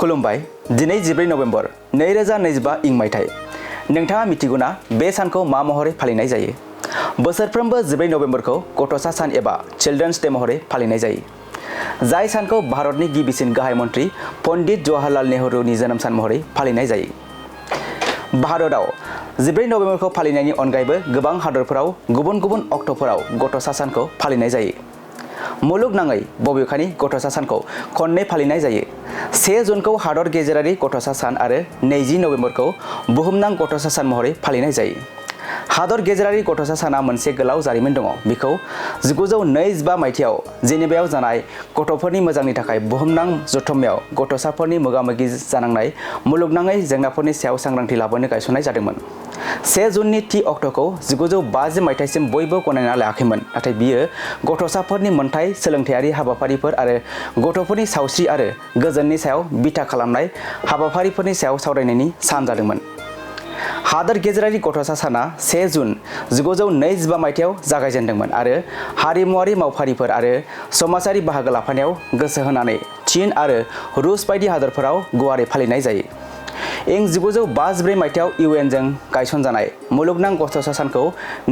खुलुमबाय दिनै 14 नभेम्बर 2025 इं मायथाइ नोंथाङा मिथिगौना बे सानखौ मा महरै फालिनाय जायो? बोसोरफ्रोमबो 14 नभेम्बरखौ गथ'सा सान एबा चिल्ड्रेन्स डे महरै फालिनाय जायो। जाय सानखौ भारतनि गिबिसिन गाहाय मन्त्रि पन्डित जवाहरलाल नेहरूनि जोनोम सान महरै फालिनाय जायो। भारतआव 14 नभेम्बरखौ फालिनायनि अनगायैबो गोबां हादरफोराव गुबुन गुबुन अक्ट'फोराव गथ'सा सानखौ फालिनाय जायो। मुलुगनाङै बबेखानि गथ'सा सानखौ खननै फालिनाय जायो। 1 जुनखौ हादर गेजेरारि गथ'सा सान आरो 20 नभेम्बरखौ बुहुमनां गथ'सा सान महरै फालिनाय जायो। हादर गेजेरारि गथ'सा साना मोनसे गोलाव जारिमिन दङ। बिखौ 1925 मायथाइयाव जेनेभायाव जानाय गथ'फोरनि मोजांनि थाखाय बुहुमनां जथुम्मायाव गथ'साफोरनि मोगा-मोगि जानांनाय मुलुगनाङै जेंनाफोरनि सायाव सांग्रांथि लाबोनो गायसननाय जादोंमोन। 1 जुननि थि अक्ट'खौ 1950 मायथाइसिम बयबो गनायना लायाखैमोन, नाथाय बियो गथ'साफोरनि मोनथाय, सोलोंथायारि हाबाफारिफोर आरो गथ'फोरनि सावस्रि आरो गोजोननि सायाव बिथा खालामनाय हाबाफारिफोरनि सायाव सावरायनायनि सान जादोंमोन। हादोर गेजेरारि गथ'सा साना 1 जुन 1925 मायथाइयाव जागायजेन्दोंमोन आरो हारिमुआरि मावफारिफोर आरो समाजारि बाहागो लाफानायाव गोसो होनानै चीन आरो रुस बायदि हादोरफोराव गुवारै फालिनाय जायो। इं 1954 मायथाइयाव UN जों गायसनजानाय मुलुगनां गथ'सा सानखौ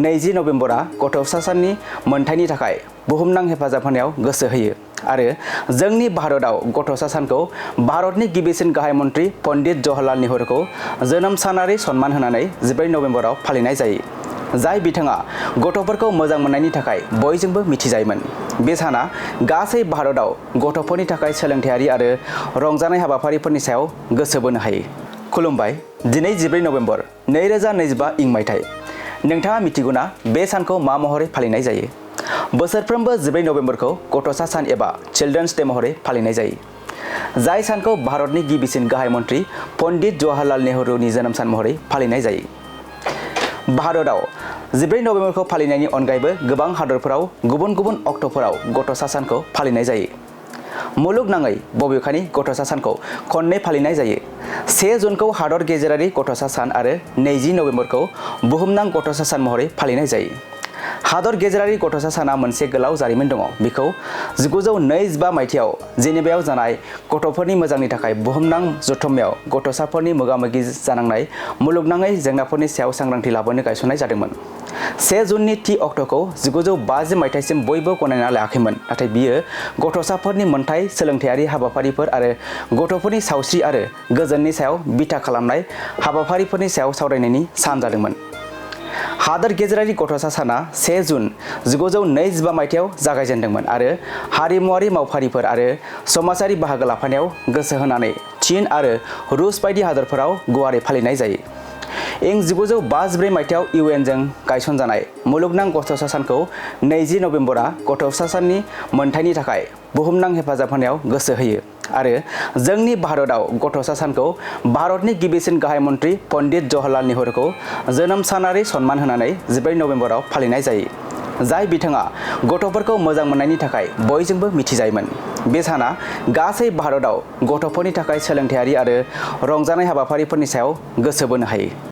20 नभेम्बरआ गथ'सा साननि मोनथायनि थाखाय बुहुमनां हेफाजाब होनायाव गोसो होयो आरो जोंनि भारतआव गथ'सा सानखौ भारतनि गिबिसिन गाहाय मन्त्रि पन्डित जवाहरलाल नेहरूखौ जोनोम सानारि सन्मान होनानै 14 नभेम्बराव फालिनाय जायो। जाय बिथाङा गथ'फोरखौ मोजां मोननायनि थाखाय बयजोंबो मिथिजायोमोन। बे साना गासै भारतआव गथ'फोरनि थाखाय सोलोंथायारि आरो रंजानाय हाबाफारिफोरनि सायाव गोसो बोनो हायो। खुलुमबाय दिनै 14 नभेम्बर 2025 इं मायथाइ नोंथाङा मिथिगौना बे सानखौ मा महरै फालिनाय जायो? बोसोरफ्रोमबो 14 नभेम्बरखौ गथ'सा सान एबा चिल्ड्रेन्स डे महरै फालिनाय जायो। जाय सानखौ भारतनि गिबिसिन गाहाय मन्त्रि पन्डित जवाहरलाल नेहरूनि जोनोम सान महरै फालिनाय जायो। भारतआव 14 नभेम्बरखौ फालिनायनि अनगायैबो गोबां हादरफोराव गुबुन गुबुन अक्ट'फोराव गथ'सा सानखौ फालिनाय जायो। मुलुगनाङै बबेखानि गथ'सा सानखौ खननै फालिनाय जायो। 1 जुनखौ हादर गेजेरारि गथ'सा सान आरो 20 नभेम्बरखौ बुहुमनां गथ'सा सान महरै फालिनाय जायो। हादर गेजेरारि गथ'सा साना मोनसे गोलाव जारिमिन दङ। बिखौ 1925 मायथाइयाव जेनेभायाव जानाय गथ'फोरनि मोजांनि थाखाय बुहुमनां जथुम्मायाव गथ'साफोरनि मोगा-मोगि जानांनाय मुलुगनाङै जेंनाफोरनि सायाव सांग्रांथि लाबोनो गायसननाय जादोंमोन। 1 जुननि थि अक्ट'खौ 1950 मायथाइसिम बयबो गनायना लायाखैमोन, नाथाय बियो गथ'साफोरनि मोनथाय, सोलोंथायारि हाबाफारिफोर आरो गथ'फोरनि सावस्रि आरो गोजोननि सायाव बिथा खालामनाय हाबाफारिफोरनि सायाव सावरायनायनि सान जादोंमोन। हादोर गेजेरारि गथ'सा साना 1 जुन 1925 मायथाइयाव जागायजेन्दोंमन आरो हारिमुआरि मावफारिफोर आरो समाजारि बाहागो लाफानायाव गोसो होनानै चीन आरो रुस बायदि हादोरफोराव गुवारै फालिनाय जायो। इं 1954 मायथाइयाव UN जों गायसनजानाय मुलुगनां गथ'सा सानखौ 20 नभेम्बरआ गथ'सा साननि मोनथायनि थाखाय बुहुमनां हेफाजाब होनायाव गोसो होयो आरो जोंनि भारतआव गथ'सा सानखौ भारतनि गिबिसिन गाहाय मन्त्रि पन्डित जवाहरलाल नेहरूखौ जोनोम सानारि सन्मान होनानै 14 नभेम्बराव फालिनाय जायो। जाय बिथाङा गथ'फोरखौ मोजां मोननायनि थाखाय बयजोंबो मिथिजायोमोन। बे साना गासै भारतआव गथ'फोरनि थाखाय सोलोंथायारि आरो रंजानाय हाबाफारिफोरनि सायाव गोसो बोनो हायो।